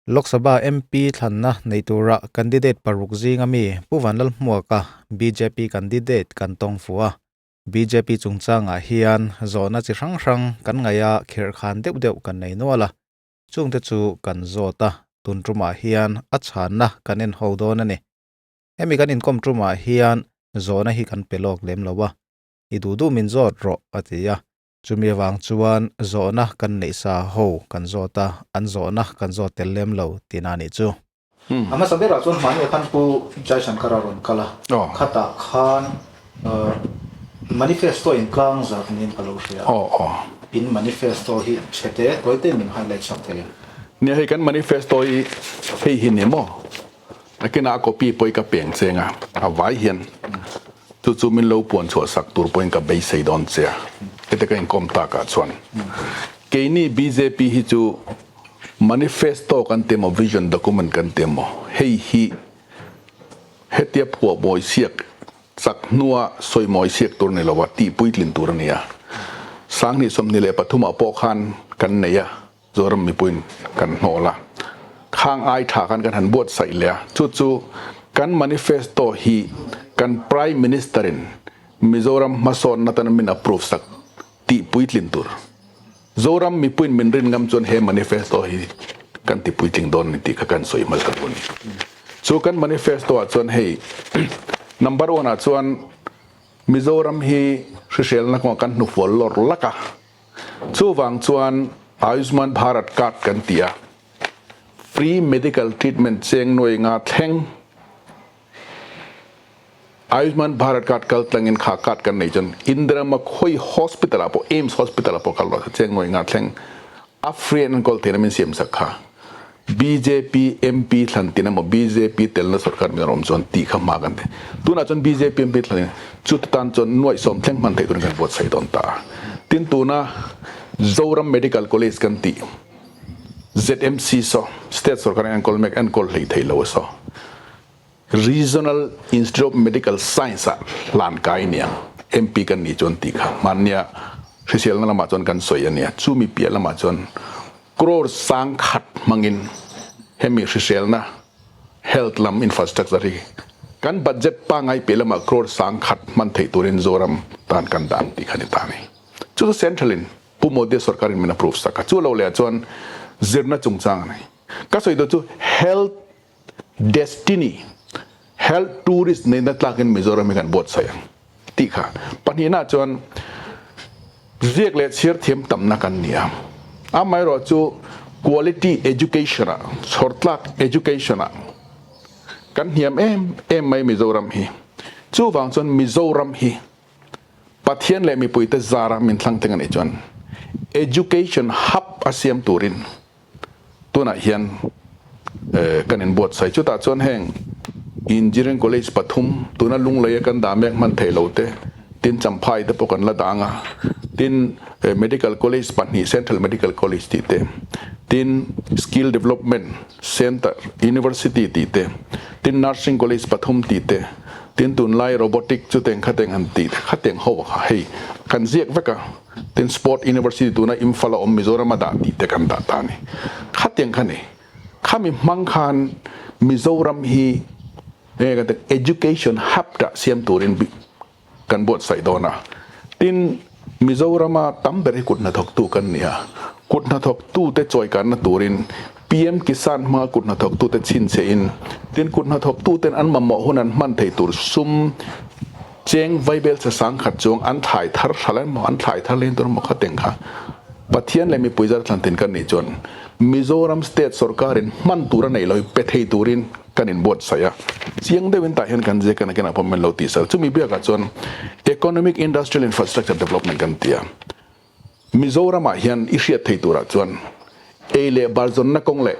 Lok Sabha MP thlanna nei tura candidate paruk zinga mi Pu Vanlalhmuaka bjp candidate kan tawng fuh a. Bjp chungchangah hian zawhna chi hrang hrang kan ngaih a khirhkhan deuh deuh kan nei nual a. Chungte chu kan zawt a, tun tumah hian a chhanna kan en ho dawn a ni. Hemi kan inkawm tumah hian zawhna hi kan pe lawk lem lo a, i duh duh min zawt rawh a ti a. Chumi avang chuan zawhna kan neih sa ho kan zawt a, an zawhna kan zawt tel lem lo tihna a nih chu. A hmasa berah chuan hmani khan Pu Jaishankar a rawn kal a, khatah khan manifesto in tlang zat niin ka lo hria a, in manifesto hi chhete tawite min highlight sak thei a. Nia hei kan manifesto hi hei hi ni maw? Nakinah a copy pawh hi ka peng cheng a, a vai hian. Chu chu min lo puan chhuah sak tur pawhin ka beisei dawn che a, heti ka inkawm takah chuan keini bjp hi chu manifesto kan ti emaw vision document kan ti emaw hei hi hetia phuah mawi siak chak hnua sawi mawi siak tur a ni lo a, tih puitlin tur a ni a. 2023 ah pawh khan kan nei a, Zoram mipuiin kan hnawl a, khang ai tha khan kan han buatsaih leh a, chu chu kan manifesto hi kan Prime Minister in Mizoram hmasawnna tan min approve sak tih puitlin tur. Zoram mipuiin min rin ngam chuan he manifesto hi kan ti puitling dawn a ni tih kha kan sawi hmasa tur a ni. Chu kan manifesto ah chuan hei number one ah chuan Mizoram hi hriselna kawngah kan hnufual lawr lak a, Chuvang chuan Ayushman Bharat card kan ti a, free medical treatment cheng nuai nga thleng Ayushman Bharat card kal tlangin kha card kan nei chuan Indira Makhawi Hospital ah pawh AIIMS Hospital ah pawh kal rawh se cheng nuai nga thleng a free an enkawl theihna min siam sak kha. Bjp MP thlan tin emaw bjp telna sorkar min rawn awm chuan tih kha hma kan ti. Tunah chuan bjp MP thlan in chuta tan chuan nuaih sawm thleng hman theih turin kan buatsaih dawn ta a. Tin tuna Zoram Medical College kan tih ZMC saw state sorkar in enkawl mek enkawl hlei thei lo a saw Regional Institute of Medical Science ah hlan kai nia MP kan nih chuan tih kha hmannia hriselna lamah chuan kan sawi a nia. Chumi piah lamah chuan crore sangkhat hmangin hemi hriselna health lam infrastructure hi kan budget pangai piah lamah crore sangkhat hman theih turin Zoram tan kan dan tih kha ni ta a ni. Chu chu central in Pu Modi sorkar in min approve sak a. Chu lo leh ah chuan zirna chungchang a ni. Ka sawi duh chu health Destiny Health Tourist neihna tlakin Mizoram hi kan buatsaih ang tih kha pahnihna chuan ziak leh chhiar thiam tamna kan ni a, amaherawh chu quality education ah chhawr tlak education ah kan hniam em em mai Mizoram hi. Chuvang chuan Mizoram hi Pathian leh mipuite zara min thlang teng a nih chuan education hub a siam turin Tunah hian kan inbuatsaih. Chutah chuan heng Engineering College pathum tuna Lungleia kan dah mek hman theih lo te, tin Champhai te pawh kan la dang a, tin Medical College pahnih Central Medical College tih te, tin Skill Development Centre University tih te, tin Nursing College pathum tih te, tin tunlai Robotic chuteng khateng han tih te khateng ho kha hei kan ziak vek a. Tin Sport University tuna Imphal a awm Mizoram a dah tih te kan dah ta a ni. Khatiang kha ni. Khami hmang khan Mizoram hi enge kan tih Education Hub dah siam turin kan buatsaih dawn a. Tin Mizorama tam ber hi kut hnathawktu kan ni a. Kut hnathawktute chawikanna turin PM Kisan hmanga kut hnathawktute chhinchhiahin tin kut hnathawktuten an mamawh hun an hman thei tur sum Cheng vaibel che sangkhat chuang an thlai thar hral emaw an thlai thar leng tur emaw kha teng kha Pathian leh mipui zar thlan tin kan nih chuan Mizoram state sorkarin hman tur a neih lo hi pe thei turin kan inbuatsaih a, chiang deuhin tah hian kan zia kan akin ah pawh min lo tih sal. Chumi biakah chuan Economic Industrial Infrastructure Development kan ti a, Mizoramah hian i hriat thei turah chuan ei leh bar zawnna kawng leh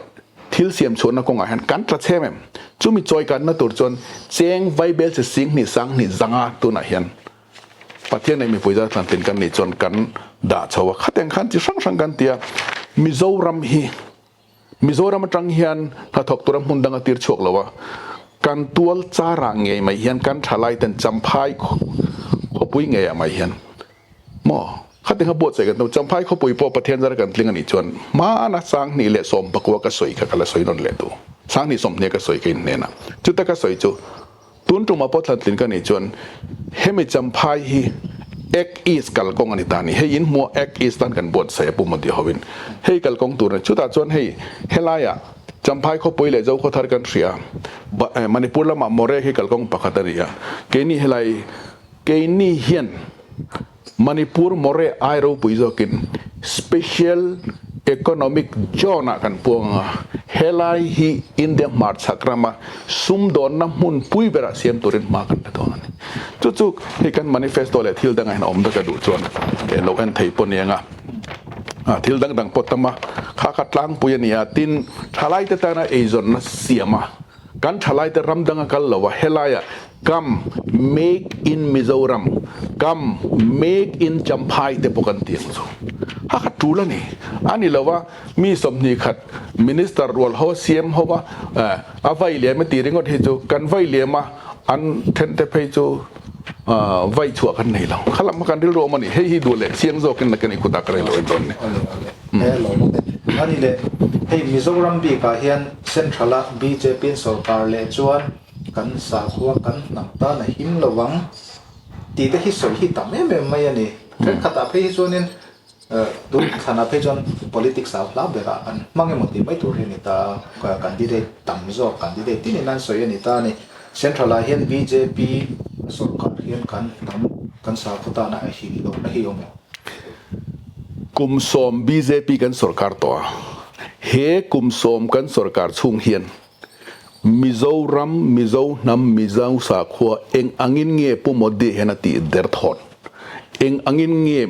thil siam chhuahna kawngah hian kan tla chhem em? Chumi chawikanna tur chuan cheng vaibel chi singhnih sanghnih zanga tunah hian Pathian leh mipui zar thlan tin kan nih chuan kan dah chho a, khateng khan chi hrang hrang kan ti a, Mizoram hi Mizoram atang hian hnathawk tura hmun dang a tir chhuak lo a, kan tual charah ngei mai hian kan thalai ten champhai khawpui ngeiah mai hian maw? Khatinga buatsaih kan tum Champhai khawpui pawh Pathian zara kan tling a nih chuan hmana 2019 ka sawi kha ka la sawi nawn leh duh. 2020 ka sawi kha in hnenah. Chuta ka sawi chu tun tumah pawh thlan tlin ka nih chuan hemi Champhai hi Act East kalkawng a ni ta a ni. Hei in hmuh Act East tan kan buatsaih a Pu Modi hovin hei kalkawng tur a ni. Chutah chuan hei helaiah Champhai khawpui leh Zokhawthar kan hria Manipur lamah Moreh hi kalkawng pakhat a ni a. Keini helai keini hian Manipur Moreh ai ropui zawkin Special Economic Zone ah kan puang ang a, helai hi India hmarchhak rama sumdawnna hmun pui berah siam turin hma kan la dawn a ni. Chu chu hei kan manifesto leh thil dangah hian a awm vek a duh chuan lo en thei pawh aniang a, thil dang dang pawh tam a, kha kha tlangpui a ni a, tin thalaite tana eizawnna siam a, Kan thalaite ram danga kal lo a, helaiah Kam Make in Mizoram, Kam Make in Champhai te pawh kan ti ang chu. Ha kha tul a ni. A ni lo a, mi 21 Minister rual ho siam ho a, a vai liam e ti ringawt hi chu kan vai liam a, an then te phei chu vai chhuah kan nei lo. Kha lam kha kan rilru awm a ni. Hei hi duh leh chiang zawkin la kan i kutah ka rei lo en dawn ni. A ni le, hei Mizoram bikah hian Central-a BJP-in sorkar leh chuan kan sakhua kan hnam tan a him lo ang tih te hi sawi hi tam em em mai a ni. Thenkhatah phei hi chuanin tun thlanah phei chuan politics au hla berah an hmang emaw tih mai tur hi a ni ta a, candidate tam zawk candidate tinin an sawi a ni ta a ni. Central-ah hian BJP sorkar hian kan hnam kan sakhua tana a him lohna hi awm em? Kum 10 bjp kan sorkar tawh a, he kum 10 kan sorkar chhung hian Mizoram, Mizo hnam, Mizo sakhua eng angin nge Pu Modi hian a tih der thawt? Eng angin nge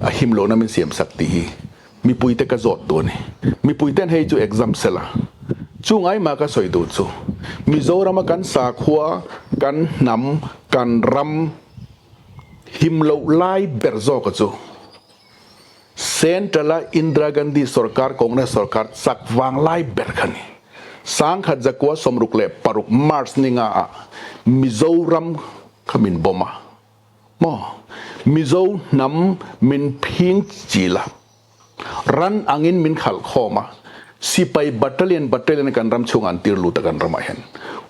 a him lohna min siam sak tih hi mipuite ka zawt duh a ni. Mipuiten hei chu exam sela. Chu ngaimah ka sawi duh chu Mizorama kan sakhua, kan hnam, kan ram, Him loh lai ber zawka chu Central-a Indira Gandhi sorkar, Congress sorkar chak vang lai ber kha ni. 1966 March ni nga ah Mizoram kha min bomb a, maw? Mizo hnam min phing chil a, ran angin min khalh khawm a, sipai battalion battalion kan ram chhungah an tir lut a kan ramah hian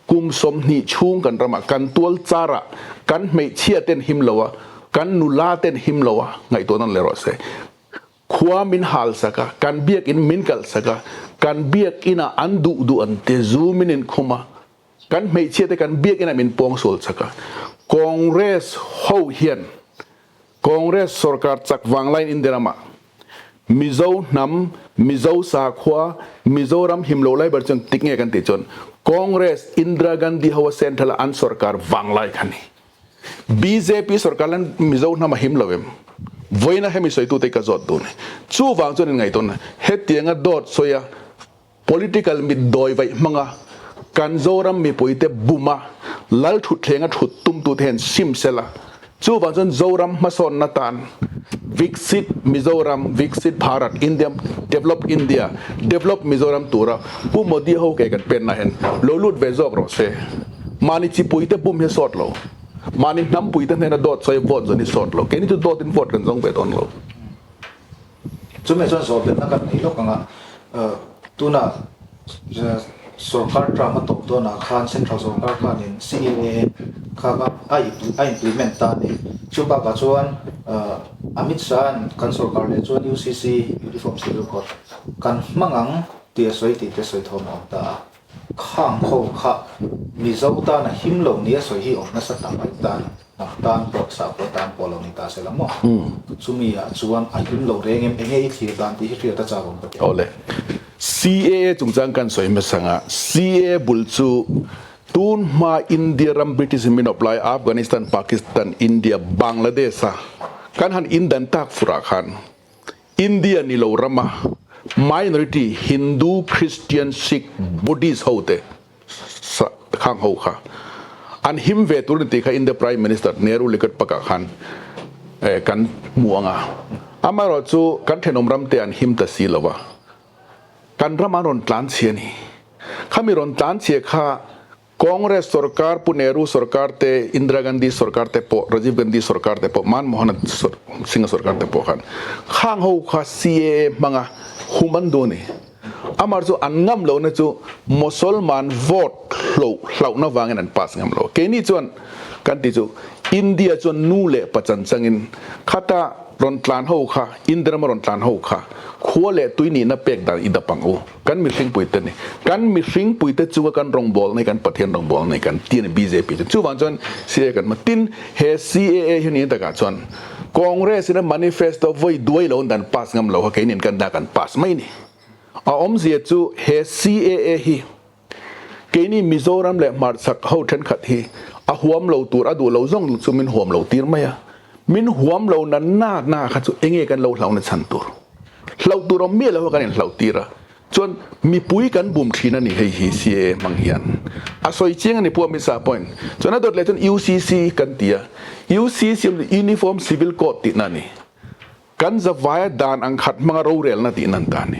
kum 20 chhung kan ramah kan tual charah kan hmeichhia ten him lo a, kan nula ten him lo a, ngaihtuah nawn leh rawh se. Khua min hal sak a, kan biakin min kalh sak a, kan biakinah an duh duh an te zu min inkhum a, kan hmeichhia te kan biakinah min pawngsual sak a. Congress ho hian Congress sorkar chak vanglaiin India ramah Mizo hnam, Mizo sakhua, Mizoram him lo lai ber chuan tik nge kan tih chuan Congress Indira Gandhi ho a central a an sorkar vanglai kha ni. Bjp sorkar lan Mizo hnam a him lo em? Vawiina hemi sawitute ka zawt duh ni. Chuvang chuan in ngaihtuahna hetianga dawt sawi a Political mitdawi vaih hmanga kan Zoram mipuite buma lal thutthleng a thut tumtute hian sim sela, chuvang chuan Zoram hmasawnna tan Viksit Mizoram, Viksit Bharat, India, Develop India, Develop Mizoram tura Pu Modi ho ke kan penna hian lo lut ve zawk rawh se. Mahni chipuite bum hi sawt lo. Mahni hnampuite hnena dawt sawi vote zawn hi sawt lo. Keini chu dawtin vote kan zawng ve dawn lo. Chumi chuan zawhbelhna kan nei lawk ang a, tunah sorkar term a tawp dawnah khan central sorkar khanin CAA kha a implement ta a ni. Chu bakah chuan Amit Shah-a'n kan sorkar leh chuan UCC, Uniform Civil Code, kan hmang ang tih a sawi tih te sawi thawm a awm ta a. Khang ho kha Mizo tan a him lo nia sawi hi awm nasa ta mai tan hnam tan pawh sakhaw tan pawh lo ni ta se la maw? Chumi ah chuan a him lo reng em? Enge i thlir dan tih hi hriat a chak awm ka ti. Awle. CAA chungchang kan sawi hmasa nga CAA bul chu tun hma India ram British in min awp lai Afghanistan, Pakistan, India, Bangladesh a kan han indan tak furah khan India ni lo rama minority Hindu, Christian, Sikh, Buddhist ho te khang ho kha an him ve tur ni tih kha India Prime Minister Nehru likat pakah khan kan hmu ang a. Amaherawh chu kan thenawm ram te an him ta si lo a, kan ram an rawn tlan chhia a ni. Khami rawn tlan chhia kha. Congress sorkar, Pu Nehru sorkar te, Indira Gandhi sorkar te pawh, Rajiv Gandhi sorkar te pawh, Manmohan Singh-a sorkar te pawh khan khang ho kha CAA hmanga hum an duh a ni. Amah chu an ngam lohna chu Mosolman vote hloh hlauhna vangin an pass ngam lo. Keini chuan kan tih chu India chuan nu leh pa chan changin khata rawn tlan ho kha, India rama rawn tlan ho kha khua leh tui nihna pek dan i dap ang u. Kan mihring puite ni. Kan mihring puite chunga kan rawngbawlna hi kan Pathian rawngbawlna hi kan ti a ni bjp chuan. Chuvang chuan CAA kan hma. Tin, he CAA hi ni takah chuan Congress in a manifesto vawi duai lo dan pass ngam lo kha keinin kan dah kan pass mai ni. A awmzia chu he CAA hi keini Mizoram leh hmarchhak ho thenkhat hi a huam lo tur a duh lo zawng chu min huam lo tir mai a. Min huam lo na na na kha chu enge kan lo hlauhna chhan tur? Hlauh tur awm miah lo kha kan inhlauh tir a. Chuan mipui kan bum thin a ni hei hi CAA hmang hian a sawi chiang a ni Pu Amit Shah pawhin. Chuan a dawt leh chuan UCC kan ti a, UCC awm chu Uniform Civil Code tihna a ni. Kan zavaia dan ang khat hmanga rorelna tihna an ta a ni.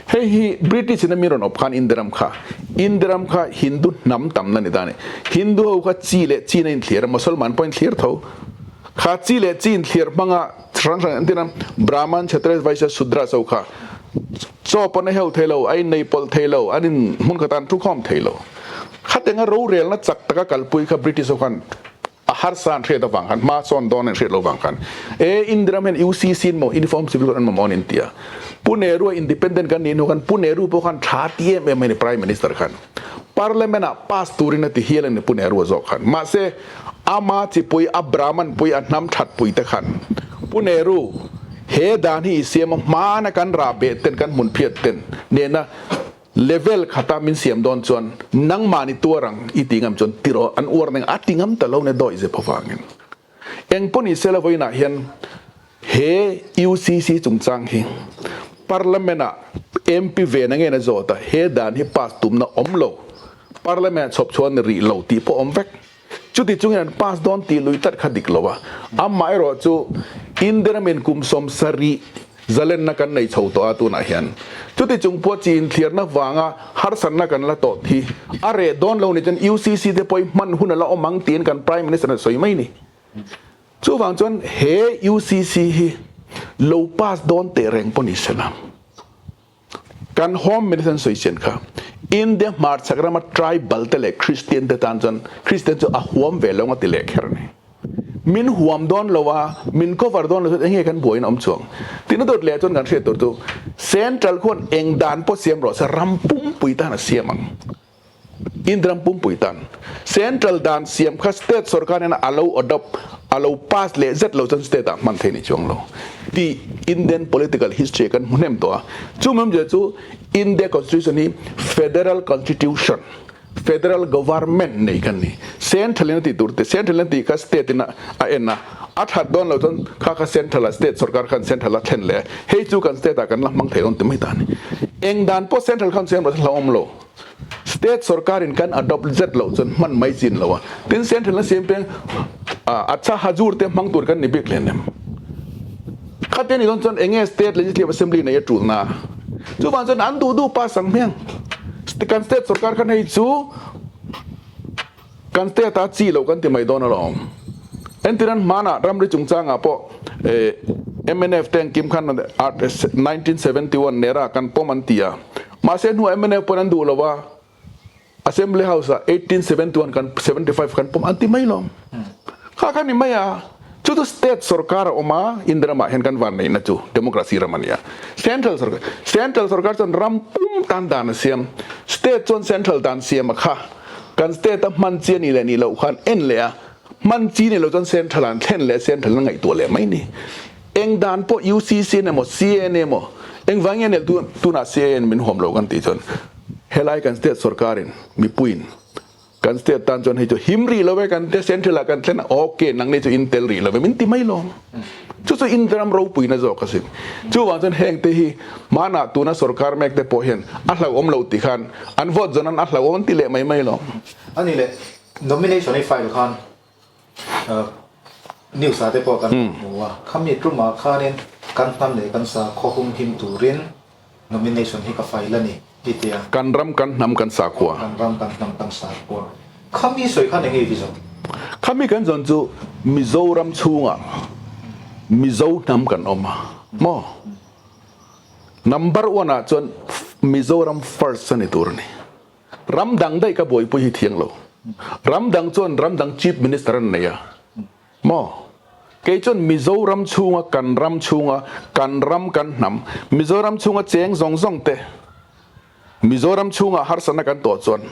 Hei hi British in a mi rawn awp khan India ram kha India ram kha Hindu hnam tamna ni ta a ni. Hindu ho kha chi leh chin a inthlir a, Mosolman pawh a inthlir tho. Kha chi leh chi inthlir hmanga hrang hrang entir a, Brahman, Kshatriyas, Vaishyas, Shudras ho kha chaw pawn a hel thei lo, a innei pawlh thei lo, an in hmun khat ah an thukhawm thei lo. Khatenga rorelna chak taka kalpui kha British ho khan a harsa an hriat avang khan, hma sawn dawn an hriat lo vang khan e India ram hian UCC an maw, Uniform Civil Code an mamawh an inti a. Pu Nehru a independent kan nih hnu khan Pu Nehru pawh khan tha ti em em a ni Prime Minister khan. Parliament ah pass turin a ti hial a ni Pu Nehru a zawk khan. Mahse ama chipui, a Brahman pui, a hnam that pui te khan Pu Nehru he dan hi i siam a, hmana kan rah beh ten, kan hmun phiat ten nena level khata min siam dawn chuan nangmahni tuar ang i ti ngam chuan ti rawh, an uar neng a ti ngam ta lo ne dawih zep avangin. Engpawh ni sela vawiinah hian he UCC chungchang hi Parliament ah MP ve na nge na zawt a, he dan hi pass tumna awm lo, Parliament ah chhawp chhuah ni rih lo tih pawh awm vek. Chuti chungin an pass dawn tih lui tlat kha dik lo a, amaherawh chu India ramin kum 70 Zalenna kan nei chho tawh a tunah hian. Chuti chung pawh chi inthlirna vanga harsatna kan la tawh thi a reh dawn lo ni chuan UCC te pawh hi hman hun a la awm ang tiin kan Prime Minister a sawi mai ni. Chuvang chuan he UCC hi lo pass dawn teh reng pawh ni sela kan Home Minister an sawi chian kha India hmarchhak rama tribal te leh Christian te tan chuan Christian chu a huam ve lo ang a ti leh kher a ni. Min huam dawn lo a, min cover dawn lo chuan enge kan buaiin a awm chuang? Tina dawt leh chuan kan hriat tur chu Central khuan eng dan pawh siam rawh se ram pumpui tan a siam ang. Ind ram pumpui tan. Central dan siam kha state sorkar hian a lo adopt, a lo pass leh zet lo chuan state ah hman thei ni chuang lo tih Indian political history ah kan hmu hnem tawh a. Chu mai awmzia chu India constitution hi federal constitution Federal Government nei kan ni. Central in a tih tur te, Central in a tih kha State in a en a, a that dawn lo chuan kha kha Central ah State sorkar khan Central a thlen leh a, hei chu kan State ah kan la hmang thei dawn ti mai ta a ni. Eng dan pawh Central khan siam rawh se hlauhawm lo. State sorkar in kan adopt zet loh chuan hman mai chin lo a. Tin Central in a siam peng Acha Hajur te hmang tur kan ni bik hlen em? Khate ni dawn chuan enge State Legislative Assembly nei a tulna? Chuvang chuan an duh duh pass ang hmiang. Kan state sorkar khan hei chu kan state a chi loh kan ti mai dawn alawm. Entirhan hmanah ramri chungchangah pawh mnf te an kim khan 1971 nera kan pawm an ti a. Mahse hnuah mnf pawn an duh lo a. Assembly House ah 1871 kan 75 kan pawm an ti mai lawm. Kha kha ni mai a, chu chu state sorkar a awm a, India ramah hian kan van neihna chu democracy ram a ni a. Central sorkar, central sorkar chuan ram pum tan dan a siam, state chuan central dan siam a kha, kan state a hman chi a nih leh nih loh khan en leh a, hman chi ni lo chuan central ah an thlen leh central an ngaihtuah leh mai ni. Eng dan pawh UCC emaw CAN emaw engvang nge nel tunah CAN min huam lo kan tih chuan helai kan state sorkarin mipuiin kan state tan chuan hei chu him rih lo e kan tia central ah kan thlen a ok nangni chu in tel rih lo e min ti mai lo chu chu in ram ropuina zawk asin chuvang chuan heng te hi hmanah tuna sorkar mek te pawh hian a hlauhawm lo tih khan an vote zawn an a hlauhawm an ti leh mai mai lo. Ani leh nomination i file khan News ah te pawh kan hmu a, khami tumah khanin kan hnam leh kan sakhua humhim turin nomination hi ka fail a ni i ti a. Kan ram kan hnam kan sakhua. Kan ram kan hnam kan sakhua. Khami sawi khan enge i ti zawk? Khami kan zawn chu Mizoram chhungah Mizo hnam kan awm a maw? Number one ah chuan Mizoram first a ni tur a ni. Ram dang daih ka buaipui hi thiang lo. Ram dang chuan ram dang Chief Minister an nei a maw? Kei chuan Mizoram chhunga kan ram chhunga kan ram kan hnam Mizoram chhunga cheng zawng zawng te Mizoram chhungah harsatna kan tawh chuan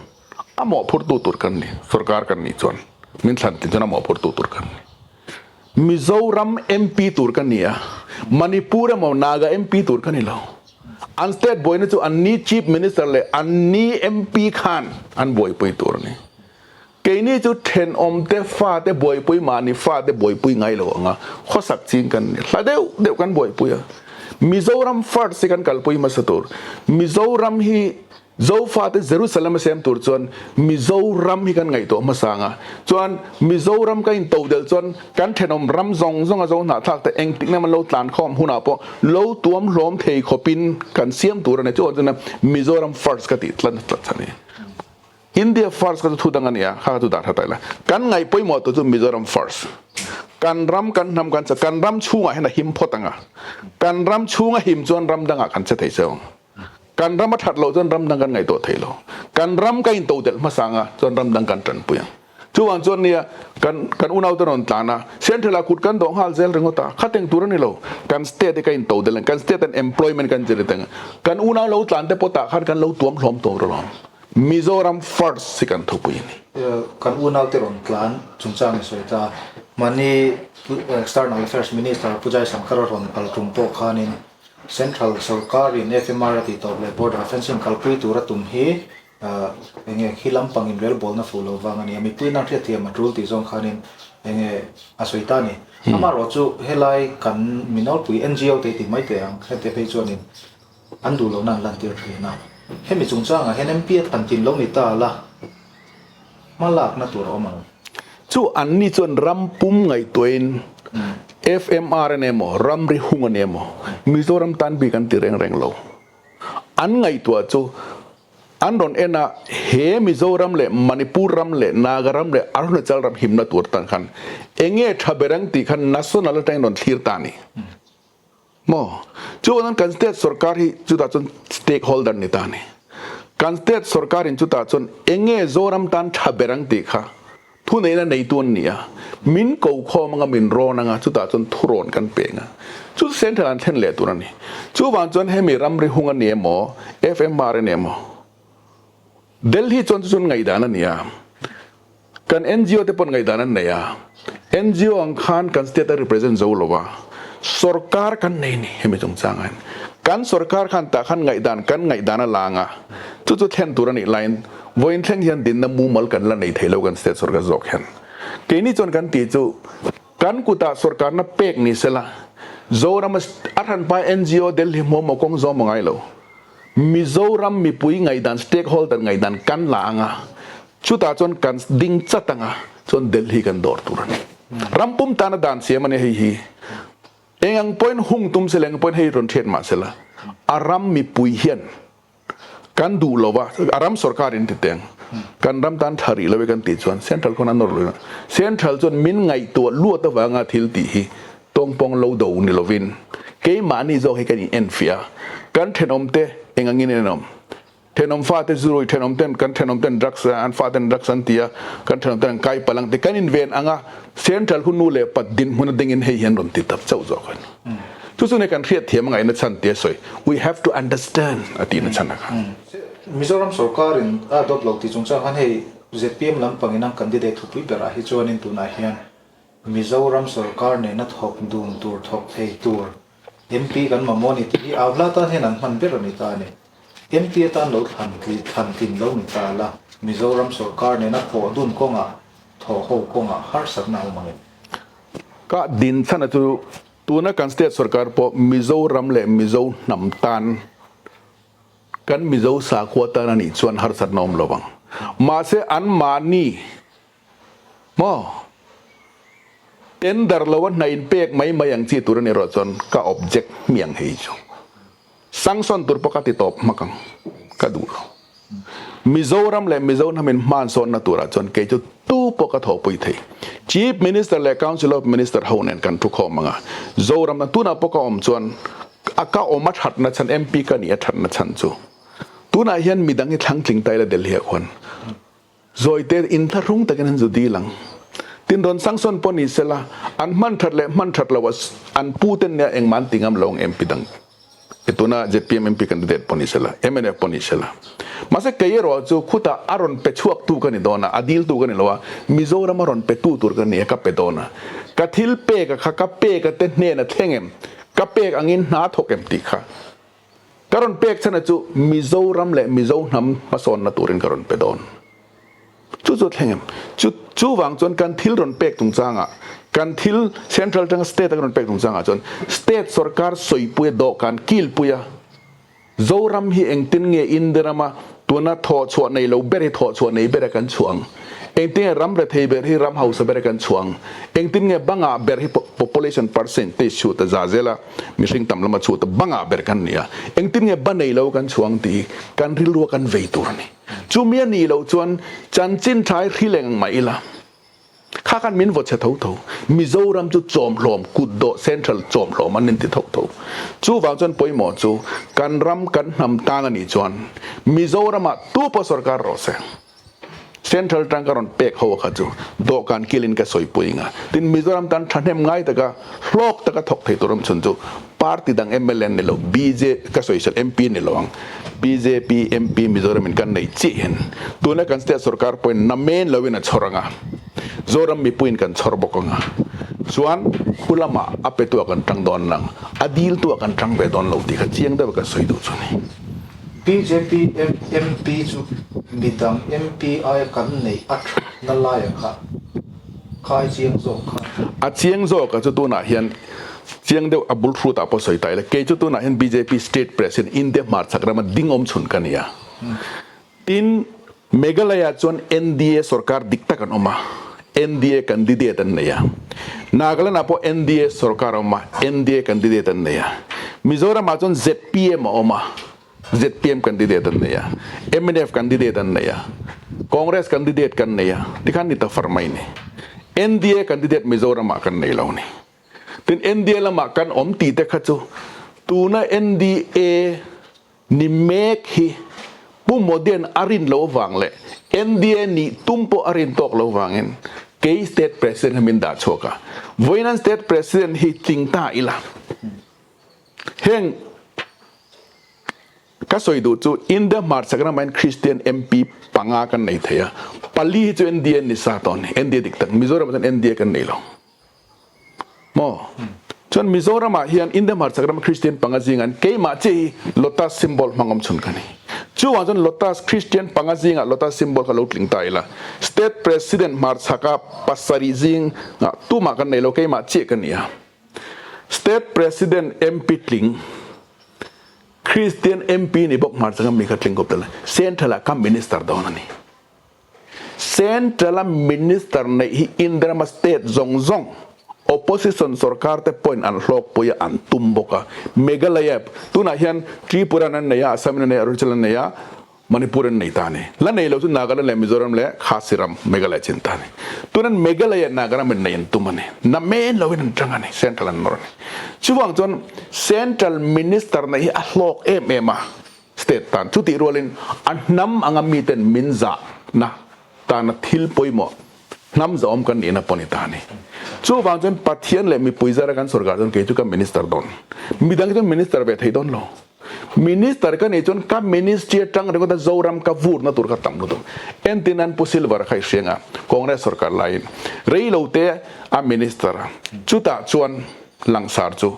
a mawhphurtu tur kan ni, sorkar kan nih chuan min thlan tin chuan a mawhphurtu tur kan ni. Mizoram MP tur ka ni a, Manipur emaw Naga MP tur ka ni lo. An state buaina chu an ni Chief Minister leh an ni MP khan an buaipui tur a ni. Keini chu thenawmte fate buaipui mahni fate buaipui ngai lo anga khawsak ching kan ni. Hla deuh deuh kan buaipui a. Mizoram first hi kan kalpui hmasa tur. Mizoram hi Zofate Jerusalem a siam tur chuan Mizoram hi kan ngaihtuah hmasa anga. Chuan Mizoram ka intodelh chuan kan thenawm ram zawng zawng a zo hnahthlak te engtik na emaw lo tlan khawm hunah pawh lo tuam hlawm thei khawpin kan siam tur a ni. Chuan chuan Mizoram first ka tih tlat tlat a ni. India first kha chu thu dang a ni a, kha kha chu dah tha ta ila. Kan ngaih pawimawh tur chu Mizoram first. Kan ram, kan hnam, kan kan ram chhungah hian a him phawt ang a. Kan ram chhung a him chuan ram dangah kan che thei cheu ang. Kan ram a that loh chuan ram dang kan ngaihtuah thei lo. Kan ram ka intodelh hmasa ang a, chuan ram dang kan tanpui ang. Chuvang chuan nia, kan kan unaute rawn tlan a, Central ah kut kan dawh nghal zel ringawt a, khateng tur a ni lo. Kan state hi ka intodelh ang, kan state an employment kan zir teng ang. Kan unau lo tlan te pawh tah khan kan lo tuam hlawm tawh rawh. Mizoram first hi kan thupui a ni. Kan unaute rawn tlan chungchang i sawi ta. Mahni External Affairs Minister Pu Jaishankar a rawn kal tum pawh khanin Central sorkarin FMR a tih tawp leh border fencing kalpui tura tum hi enge khi lampang in relbawlna fuh lo vang a ni a, mipui nan hriatthiam a tul tih zawng khanin enge a sawi ta a ni. Amaherawhchu helai kan minawlpui NGO te i tih mai teh ang, hete phei chuanin An duh lohna an lantir thin a. Hemi chungchangah hian MP a than tin lo ni ta la, hma lakna tur a awm ang. Chu anni chuan ram pum ngaihtuahin FMR an emaw, ramri hung an emaw, Mizoram tan bik an ti reng reng lo. An ngaihtuah chu an rawn en a, he Mizoram leh Manipur ram leh Naga ram leh Arunachal ram himna tur tan khan enge tha ber ang tih khan national atangin rawn thlir ta a ni. Maw? Chuan kan state sorkar hi chutah chuan stakeholder ni ta a ni. Kan state sorkarin chutah chuan enge Zoram tan tha ber ang tih kha thuneihna neitu an ni a, min ko khawm anga min rawn anga chutah chuan thurawn kan pe anga chu central an thlen leh tur a ni. Chuvang chuan hemi ramri hung a ni emaw, FMR a ni emaw, Delhi chuan chu chuan ngaihdan a ni a. Kan NGO te pawn ngaihdan an nei a, NGO ang khan kan state a represent zo lo a, sorkar kan nei ni hemi chungchangah hian. Kan sorkar khan tah khan ngaihdan kan ngaihdan a lang a, chu chu thlen tur a nih laiin vawiin thleng hian dinna mumal kan la nei thei lo kan state sorkar zawk hian. Keini chuan kan tih chu kan kutah sorkarna pek ni sela, Zoram a hranpa NGO Delhi hmuam maw kawng zawm a ngai lo. Mizoram mipui ngaihdan stakeholder ngaihdan kan la ang a, Chutah chuan kan ding chat anga chuan Delhi kan dawr tur a ni. Ram pum tana dan siam a ni hei hi. Eng ang pawhin hung tum sela, eng ang pawhin hei rawn thiat mah sela, a ram mipui hian kan duh lo va, a ram sorkar in ti teng, kan ram tan tha rih lo e kan tih chuan Central khawn a nawr lo. Central chuan min ngaihtuah luat avanga thil tih hi tawngpawng lo do ni lovin keimahni zawk hi kan in enfiah a, kan thenawmte eng angin en awm. Thenawm fate zurui thenawm ten kan thenawm ten drugs an faten drugs an ti a, kan thenawm ten an kai palh ang ti kan inven ang a, central hun nu leh pat dinhmun a dingin hei hian rawn ti tap chauh zawk a ni. Chu chu nei kan hriat thiam a ngaihna chhan tia sawi, we have to understand a tihna chhan a kha. Mizoram sorkarin a adopt lo tih chungchang khan hei zpm lampangin an candidate thupui berah hi chuanin tunah hian Mizoram sorkar nena thawk dun tur thawk thei tur MP kan mamawh a ni tih hi au hla tan hian an hman ber a ni ta a ni. MP atan lo thlan thlan tlin lo ni ta la, Mizoram sorkar nena thawh dun kawngah, thawh ho kawngah harsatna a awm ang em? Ka din chhan a chu tuna kan state sorkar pawh Mizoram leh Mizo hnam tan, kan Mizo sakhua tan a nih chuan harsatna a awm lo ang. Mahse anmahni Maw? Tender lo a hnain pek mai mai ang chi tur a ni erawh chuan ka object hmiang hei chu. Sanction tur pawh ka ti tawp hmak ang, ka duh lo. Mizoram leh Mizo hnamin hmansawnna turah chuan kei chu tu pawh ka thawhpui thei. Chief Minister leh Council of Minister ho nen kan thu khawm ang a, Zoram na tunah pawh ka awm chuan a ka awm a thatna chhan MP ka nih a thatna chhan chu tunah hian midang hi thlangtling ta ila Delhi ah khuan Zawite inthlahrung takin an zu dil ang. Tin rawn sanction pawh ni sela an hman that leh hman that loh an pu ten nia engmah an ti ngam lo ang MP dang e tuna zpm MP candidate pawh ni sela mnf pawh ni sela. Mahse kei erawh chu khutah a rawn pe chhuak tu ka ni dawn a, a dil tu ka ni lo a, Mizoram a rawn pe tu tur ka ni a ka pe dawn a. Ka thil pek a kha ka pek a te hnen a thleng em? Ka pek angin hna thawk em tih kha. Ka rawn pek chhan a chu Mizoram leh Mizo hnam hmasawnna turin ka rawn pe dawn. Chu chu a thleng em? Chu chuvang chuan kan thil rawn pek chungchangah, kan thil Central atanga State a kan rawn pek chungchangah chuan State sorkar sawipuia dawhkan kilpuia Zoram hi engtin nge India rama tuna thawhchhuah nei lo ber hi thawhchhuah nei bera kan chhuah ang? Engtin nge ram rethei ber hi ram hausa bera kan chhuah ang? Engtin nge bangah ber hi population percentage chhut a za zel a? Mihring tam lama chhuah ta bangah ber kan ni a, engtin nge ba nei lo kan chhuang tih hi kan rilru a kan vei tur a ni. Chumi a nih loh chuan chanchin tha hi hrilh eng mah ila, kha khan min vaw chhe tho tho. Mizoram chu chawmhlawm, kutdawh central chawmhlawm an inti tho tho. Chuvang chuan pawimawh chu kan ram kan hnam tang a nih chuan Mizoramah tu pawh sorkar rawh se. Central tang ka rawn pek ho kha chu dawhkan kilin ka sawipui nga. Tin, Mizoram tan thahnem ngai taka hlawk taka thawk thei tur awm chhun chu party dang mla an ni lo, BJ ka sawi sel MP ni lo ang. Bjp MP Mizoram in kan nei chiah hian tuna kan state sorkar pawhin namen loin a chhawr anga, Zoram mipuiin kan chhawr bawk anga. Chuan khu lamah a petu ah kan tang dawn nang, a diltu ah kan tang ve dawn lo tih kha chiang deuh a ka sawi duh chu a ni. Bjp MP chu midang MP aia kan neih a thatna laia kha khai chiang zawk kha. A chiang zawk a chu tunah hian chiang deuh a bul hrut ah pawh sawi ta ila kei chu tunah hian bjp state president India hmarchhak rama ding awm chhun ka ni a. Tin, Meghalaya chuan NDA sorkar dik tak an awm a, NDA candidate an nei a. Nagaland ah pawh NDA sorkar a awm a, NDA candidate an nei a. Mizoram ah chuan zpm a awm a, zpm candidate an nei a, mnf candidate an nei a, Congress candidate kan nei a, tikhan ni ta far mai ni. NDA candidate Mizoram ah kan nei lo ni. Tin, NDA lamah kan awm tih te kha chu tuna NDA ni mek hi Pu Modian a rin lo vang leh NDA nih tum pawh a rin tawk lo vangin kei State President hi min dah chhuak a. Vawiin State President hi tling ta ila. Heng Ka sawi duh chu India hmarchhak ramah hian Christian MP panga kan nei thei a, pali hi chu NDA an ni sa tawh a ni, NDA dik tak. Mizoramah chuan NDA kan nei lo maw? Chuan Mizoramah hian India hmarchhak rama Christian panga zingah hian keimah chiah hi Lotus symbol hmang awm chhun ka ni. Chuvang chuan Lotus Christian panga zingah Lotus symbol kha lo tling ta ila, State President hmarchhaka pasarih zingah tumah kan nei lo, keimah chiah ka ni a. State President MP tling. Kristian MP ni bawk hmarchanga mi kha tling kawp tel Central ah ka Minister dawn a ni. Central a Minister neih hi India rama state zawng zawng opposition sorkar te pawhin an hlawkpui a an tum bawk a. Meghalaya tunah hian Tripura in an nei a, Assam in an nei a, Arunachal an nei a, Manipur an nei ta a ni. La nei lo chu Nagaland leh Mizoram leh Khasi ram Meghalaya chin ta a ni. Tunan Meghalaya Nagaram in nei an tum a ni. Na men lo in an tang a ni. Central an nawr a ni. Chuvang chuan Central Minister neih hi a hlawk em em a state tan. Chutih rualin a hnam anga miten min zahna tana thil pawimawh hnam zahawm kan nihna pawh ni ta a ni. Chuvang chuan Pathian leh mipui zara kan sorkar chuan kei chu ka Minister dawn. Midang chuan Minister ve thei dawn lo. Minister ka nih chuan ka ministry atang ringawt a Zoram ka vurna tur kha tam lutuk. Entin an Pu Silver kha i hriang a, Congress sorkar laiin rei lo te a minister a, chutah chuan langsar chu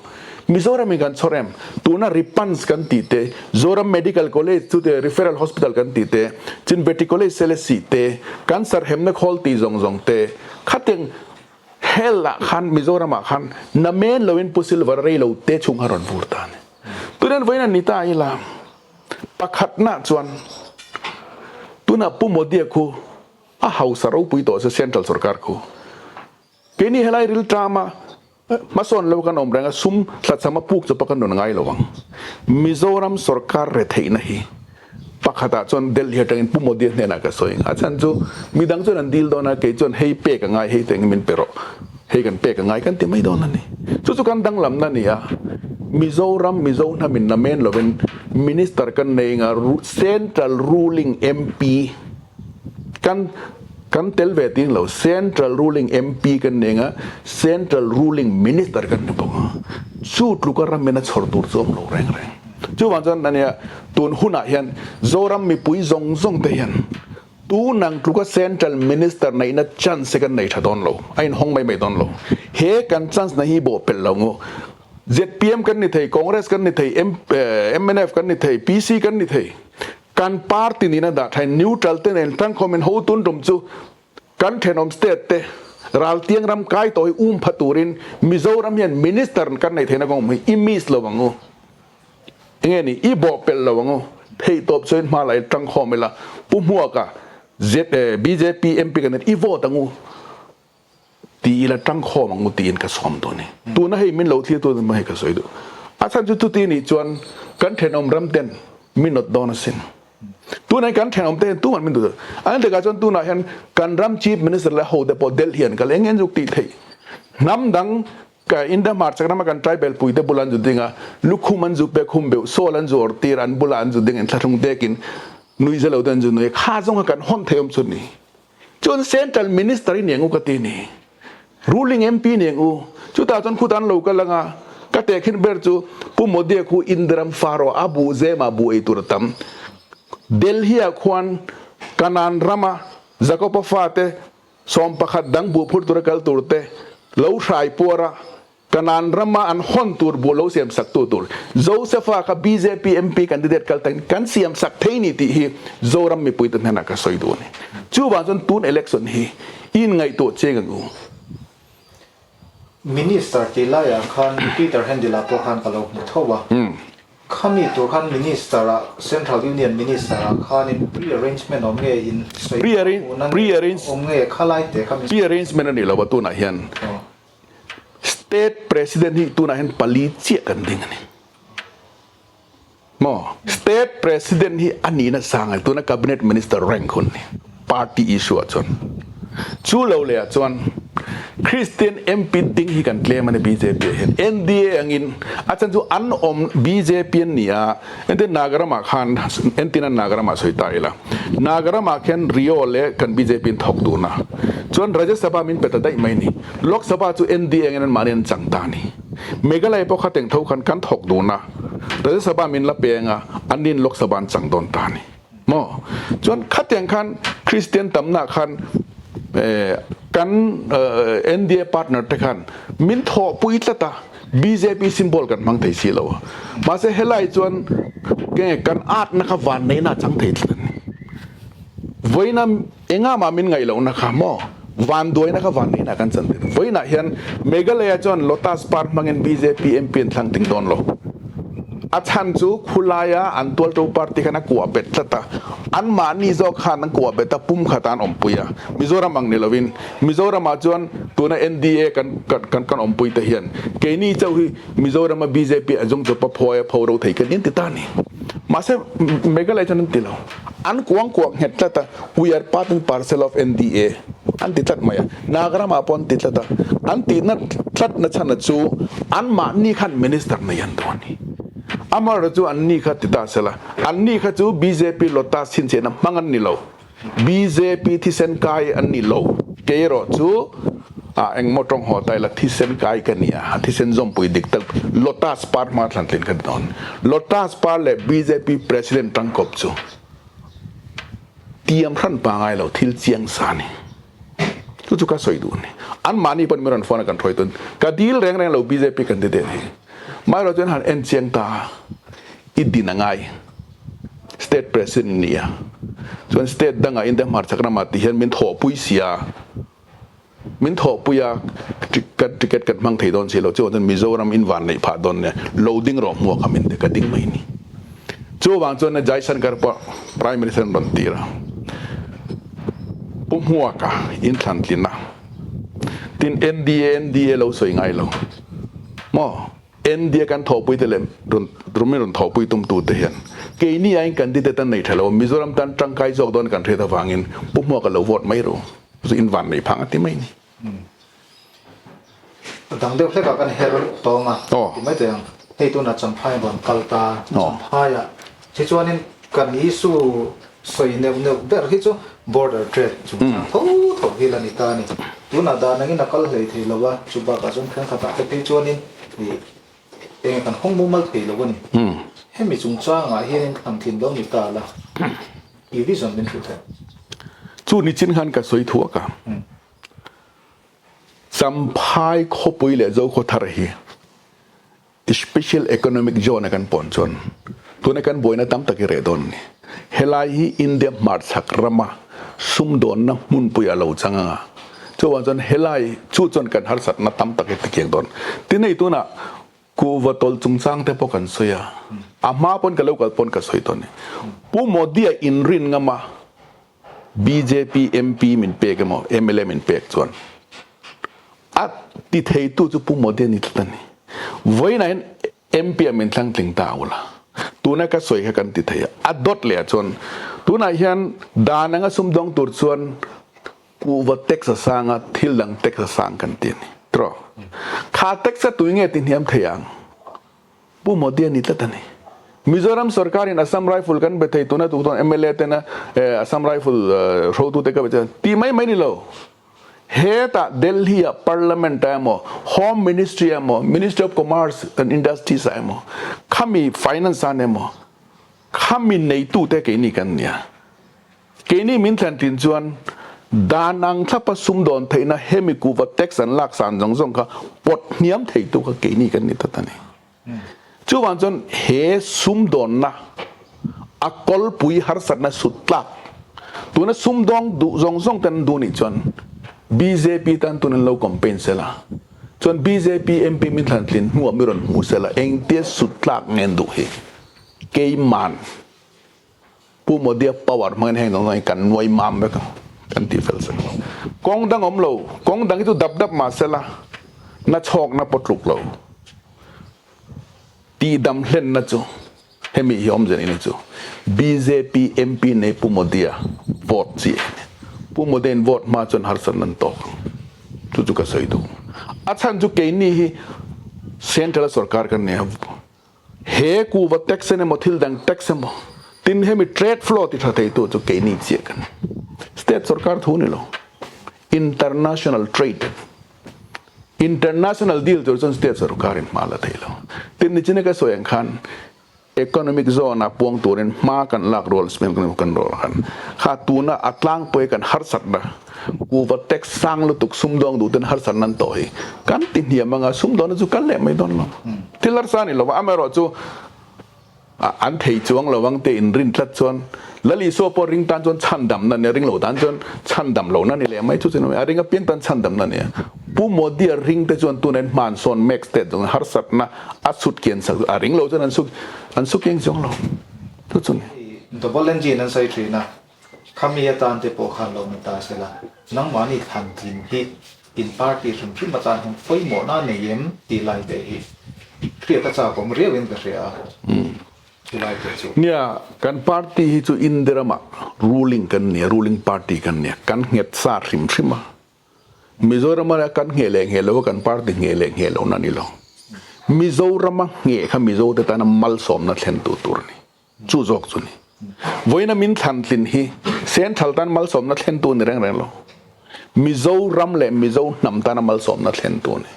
Mizoram in kan chhawr em? Tuna Ripans kan tih te, Zoram Medical College chu te Referral Hospital kan tih te, Chinbeti College Selesih te, Cancer hemna khawl tih zawng zawng te, khatiang Hell ah khan Mizoram ah khan namen lo in Pu Silver rei lo te chhung kha rawn vur ta a ni. Tunen vawiin an ni ta ila pakhat nah chuan tunah Pu Modi-a khu a hausa ropui tawh se Central sorkar khu keini helai rilṭam a hmasawn lo kan awm reng a sum tlachham a puk chawpa kan rawn ngai lo ang. Mizoram sorkar retheihna hi. Pakhatah chuan Delhi atangin Pu Modi hnenah ka sawi ang. A chhan chu midang chuan an dil dawn a, kei chuan hei pek a ngai, hei tengin min pe rawh, hei kan pek a ngai kan ti mai dawn a ni. Chu chu kan danglamna a ni a. Mizoram Mizo hnamin namen lovin Minister kan nei anga Central Ruling MP kan kan tel ve ting lo, Central Ruling MP kan nei anga Central Ruling Minister kan ni bawk a. Chu tluka ramin a chhawr tur chu awm lo reng reng. Chuvang chuan ania tun hunah hian Zoram mipui zawng zawng te hian tu nang tluka Central Minister neihna chance hi kan nei tha dawn lo, a inhawng mai mai dawn lo. He kan chance na hi bawh pelh lo ngu. Zpm kan ni thei, Congress kan ni thei, mnf kan ni thei, PC kan ni thei. Kan party nihna dah thain neutral te nen tlangkhawmin hotun tum chu Kan thenawm state te raltiang ram kai tawh hi um pha turin Mizoram hian minister kan neih theihna kawng awm hi i miss lo ang u. Enge ni i bawh pelh lo ang u. Theihtawp chuan hma la i tangkhawm ila Pu Hmuaka bjp MP kan i vote ang u ti ila tangkhawm ang u tiin ka sawm dawn ni. Tuna hei min lo thlir tu hei ka sawi duh. A chhan chu chuti nih chuan kan thenawm ram ten min nawt dawn asin. Tunah kan thenawm te hian tuman min duh an takah chuan tunah hian kan ram chief minister leh hote pawh Delhi an kal eng eng zuk tih theih hnam dang ka India hmarchhak rama kan tribal pui te bulah an zu ding a lukhum an zu pe khum beuh sawl an zu awrh tir an bulah an zu ding inthlahrung dekin nui zelo te an zu nui a kha zawng kha kan hawn thei awm chu ni chuan central minister i niang u ka ti ni ruling MP niang u chutah chuan khutah an lo kal anga ka tehkhin ber chu Pu Modi-a khu Indiram Faro a buh zema buh ei tur a tam Delhi-ah khuan Kanan rama Jakob-a fate 11 dang buh phur tura kal tur te lo hrai puar a Kanan rama an hawn tur buh lo siam sak tu tur Joseph-a kha bjp MP candidate kal takin kan siam sak thei ni tih hi Zoram mipui te hnenah ka sawi duh a ni. Chuvang chuan tun election hi i inngaihtuah chiang ang u. Minister tih laiah khan Peter Handel-ah pawh khan ka lo hmu tho a. Khami tur khan Minister ah, Central Union Minister ah khanin pre-arrangement awm nge in sawi hmuhna nge awm nge khalai te kha min sawi. Pre-arrangement a nih lo a tunah hian. State President hi tunah hian pali chiah kan ding a ni. Maw? State President hi a nihna sang a ni. Tuna Cabinet Minister rank hun ni. Party issue ah chuan. Chu lo leh ah chuan Christian MP ding hi kan tlem a ni bjp ah hian. NDA angin a chan chu an awm bjp an ni a. Entir Nagaram ah khan entir a Nagaram ah sawi ta ila. Nagaram ah khian Rio leh kan bjp an thawk dun a. Chuan Rajya Sabha min pe ta daih mai ni. Lok Sabha chu NDA angin an mahni an chang ta a ni. Meghalaya pawh kha teng tho khan kan thawk dun a. Rajya Sabha min la peng a, an nin Lok Sabha an chang dawn ta a ni. Maw? Chuan khatiang khan Christian tamna khan kan NDA partner te khan min thawhpui tlat a, bjp symbol kan hmang thei si lo a. Mahse helai chuan nge kan atna kha vanneihna a chang thei tlat a ni. Vawiina engah mah min ngaih lohna kha maw vanduaina kha vanneihna kan chan thei. Vawiinah hian Meghalaya chuan Lotus Par hmangin bjp MP an thlang ting dawn lo. A chhan chu khulaia an tualto party khan a kuah bet tlat a, anmahni zawk khan an kuah bet a, pum khat an awmpui a. Mizoram ang ni lovin Mizoramah chuan tuna NDA kan kan kan awmpui te hian keini chauh hi Mizorama bjp a zawng chupa phuai a pho ro thei kan inti ta a ni. Mahse Meghalaya chuan an ti lo. An kuang kuah nghet tlat a, we are part and parcel of NDA an ti tlat mai a. Nagaramah pawh an ti tlat a. An tihna tlatna chhana chu anmahni khan minister nei an duh a ni. Amaherawhchu chu anni kha ti ta sela, anni kha chu bjp lotus chhinchhiahna hmang an ni lo. Bjp thisen kai an ni lo. Kei erawh chu ah engmaw tawng haw ta ila thisen kai ka ni a, thisen zawmpui dik tak Lotus par hma thlan tlin ka ni dawn. Lotus par leh bjp president tangkawp chu tiam hran pangai lo thil chiang sa a ni. Chu chu ka sawi duh a ni. Anmahni pawhin min rawn phone a kan hruai tawn. Ka dil reng reng lo bjp candidate hi. Maherawh chuan han en chiang ta a, i din a ngai. State President ni a, chuan state dangah India hmarchhak ramah tih hian min thawhpui sia, min thawhpui a kan ticket kan hmang thei dawn si lo, chuvang chuan Mizoram in van neih phah dawn nia, lo ding rawh hmuak a min ti, ka ding mai ni. Chuvang chuan Jaishankar pawh Prime Minister an rawn tir a, Pu Hmuaka in thlan tlin a, tin NDA NDA lo sawi ngai lo maw? India kan thawhpui te leh rawn min rawn thawhpui tum tu te hian Keini aiin candidate an nei tha lo, Mizoram tan tangkai zawk dawn kan hriat avangin Pu Hmuaka lo vote mai ru, chu in van nei phang a ti mai ni. A dang deuh hlekah kan her tawng a ti mai teh ang. Hei tunah Champhai rawn kal ta, Champhaiah hi chuanin kan issue sawi neuh neuh ber hi chu border trade chungchang tho tho hi la ni ta a ni. Tunah dan angin a kal hlei thei lo a, chu bakah chuan thenkhatah te phei chuanin ih Eng kan hawng mumal thei lo a ni. Hemi chungchangah hianin thlan thin lo ni ta la, i vision min hrilh theih. Chu nichin khan ka sawi thuak a, Champhai khawpui leh Zokhawthar hi Special Economic Zone a kan pawn chuan tuna kan buaina tam tak i reh dawn a ni. Helai hi India hmarchhak rama sumdawnna hmunpui a lo chang anga, chuvang chuan helai chu chuan kan harsatna tam tak hi tikiang dawn. Tinei tunah kuhva tawlh chungchang te pawh kan sawi a, a hma pawn ka lo kal pawn ka sawi tawh a ni. Pu Modi-a inrin ngama bjp MP min pek emaw mla min pek chuan a ti theitu chu Pu Modi a ni tlat a ni. Vawiinah hian MP a min thlang tling ta ula, tuna ka sawi kha kan ti thei a, a dawt leh ah chuan tunah hian dan anga sumdawng tur chuan kuhva tax a sang a, thil dang tax a sang kan ti a ni. Tiraw? Kha tax a tui nge ti hniam thei ang? Pu Modi a ni tlat a ni. Mizoram sorkarin Assam Rifle kan be thei tuna tuk chuan mla tena Assam Rifle hruaitute ka be chuan ti mai mai ni lo. Hetah Delhi ah Parliament ah emaw, Home Ministry ah emaw, Ministry of Commerce and Industries ah emaw, khami Finance ah emaw, khami neitu te keini kan nia. Keini min thlen thin chuan dan ang thlapa sumdawn theihna hemi kuva tax an lak san zawng zawng kha pawt hniam theitu kha keini kan ni ta ta ni. Chuvang chuan he sumdawnna a kawlpui harsatna sut tlak tuna sumdawng duh zawng zawng ten an duh nih chuan bjp tan tun an lo campaign sela chuan bjp MP min thlan tlin hnuah mi rawn hmu sela engtia sut tlak nge an duh hi keiman Pu Modia power hmangin heng zawng zawng hi kan nuai mam vek ang kan tih fel sak lo. Kawng dang awm lo, kawng dang hi chu dap dap mah sela na chhawkna pawh tluk lo. Tih dam hlenna chu hemi hi awmzia ni chu bjp MP nei Pu Modia vote chi a ni. Pu Modia in vote hma chuan harsatna an tawk ang. Chu chu ka sawi duh. A chhan chu keini hi central a sorkar kan nei a. He kuva tax en emaw thil dang tax emaw tin hemi trade flow ti tha theitu chu keini chiah kan ni. State sorkar thu ni lo. International trade International deal tur chuan state sorkar in hma la thei lo. Tin nichina ka sawi ang khan economic zone ah puang turin hma kan lak rual kan rual khan kha tuna a tlangpui kan harsatna Kuva tax sang lutuk sumdawng duh ten harsatna an tawh hi kan ti hniam anga sumdawnna chu kal leh mai dawn lo. Thil harsa a ni lova, amaherawh chu an thei chuang lo ang te in rin tlat chuan Lal Isua pawh ring tan chuan chhandamna a nia, ring lo tan chuan chhandam lohna a ni leh mai chu chu a ring apiang tan chhandamna a nia. Pu Modi-a ring te chuan tuna in hman sawn mek state zawng harsatna a chhut kian sak a ring lo chuan an su an su kiang chuang lo chu chu ni. Double engine an sawi thin a, Khami atan te pawh khan lo ni ta se la, nangmahni thlan tling hi in party hrim hrim atan hian pawimawhna a nei em tih lai te hi hriat a chak awm riau in ka hria a, chu lai te chu. Nia, kan party hi chu India ramah ruling kan nia, ruling party kan nia, kan nghet sa hrim hrim a. Mizoram a kan ngheh leh ngheh lo a kan party ngheh leh ngheh lohna a ni lo. Mizorama ngheh kha Mizote tana malsawmna thlentu tur a ni. Chu zawk chu ni. Vawiina min thlan tlin hi Central tan malsawmna thlentu ni reng reng lo. Mizoram leh Mizo hnam tana malsawmna thlentu ni.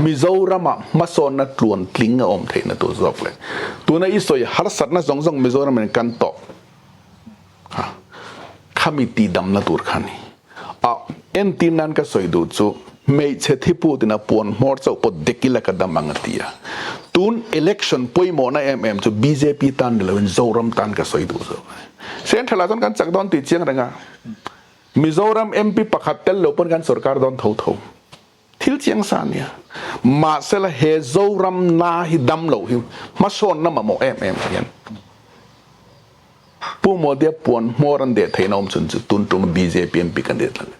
Mizorama hmasawnna tluan tling a awm theihna tur zawk leh tuna i sawi harsatna zawng zawng Mizoram in kan tawh kha khami tihdamna tur kha ni. A entir nan ka sawi duh chu hmeichhe thiputin a puan hmawr chauh pawh dek ila ka dam ang a ti a. Tun election pawimawhna em em chu bjp tan ni loin Zoram tan ka sawi duh zawk a ni. Central ah chuan kan chak dawn tih chiang reng a, Mizoram MP pakhat tel lo pawn kan sorkar dawn tho tho. Thil chiang sa a nia. Mahsela he Zoram na hi dam loh hi hmasawnna mamawh em em hian Pu Modi-a puan hmawr an deh theihna awm chhun chu tun tuma bjp MP candidate la ni.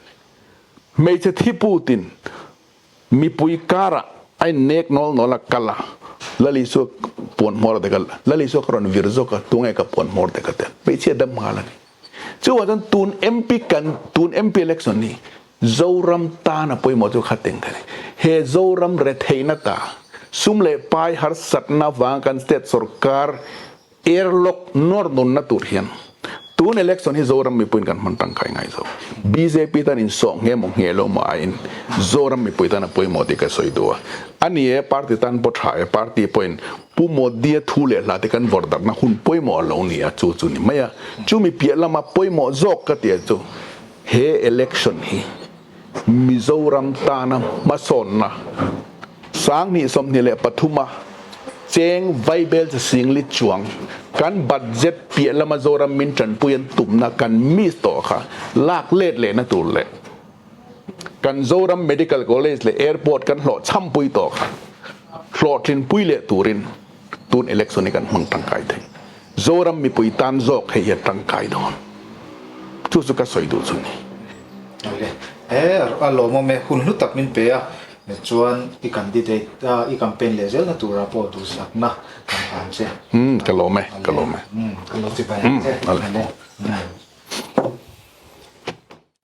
Hmeichhe thi putin mipui karah a innek nawl nawl a kal a, Lal Isua Puan hmawr te ka Lal Isua ka rawn vir zawk a, tunge ka puan hmawr te ka tel. Hmeichhia dam nghal a ni. Chuvang chuan tun MP kan tun MP election hi Zoram tan a pawimawh chu kha teng kha ni. He Zoram retheihna ta sum leh pai harsatna vang kan state sorkar airlock nawr nunna tur hian tun election hi Zoram mipuiin kan hman tangkai ngai zo. Bjp tan insawh nghe maw nghe lo maw aiin Zoram mipui tan a pawimawh tih ka sawi duh a. A ni e, party tan pawh tha e, party pawhin Pu Modi-a thu leh hla te kan vawrh darhna hun pawimawh a lo ni a, chu chu ni mai a. Chumi piah lama pawimawh zawk ka tih chu he election hi Mizoram tana hmasawnna 2023 a cheng vaibel chi singli chuang kan budget piah lama Zoram min tanpui an tumna kan miss tawh kha lak let lehna tur leh kan Zoram Medical College leh Airport kan hlawh chhampui tawh kha hlawhtlinpui leh turin tun election hi kan hmang tangkai thei. Zoram mipui tan zawk hei hi a tangkai dawn. Chu chu ka sawi duh chu ni. Awle, he a lawmawm e, hun hlu tak min pe a, chuan i candidate a i campaign leh zelna turah pawh duhsakna kan hlan che. Umm ka lawm e, ka lawm e. Umm ka lo ti bai ang che. Umm awle. Umm.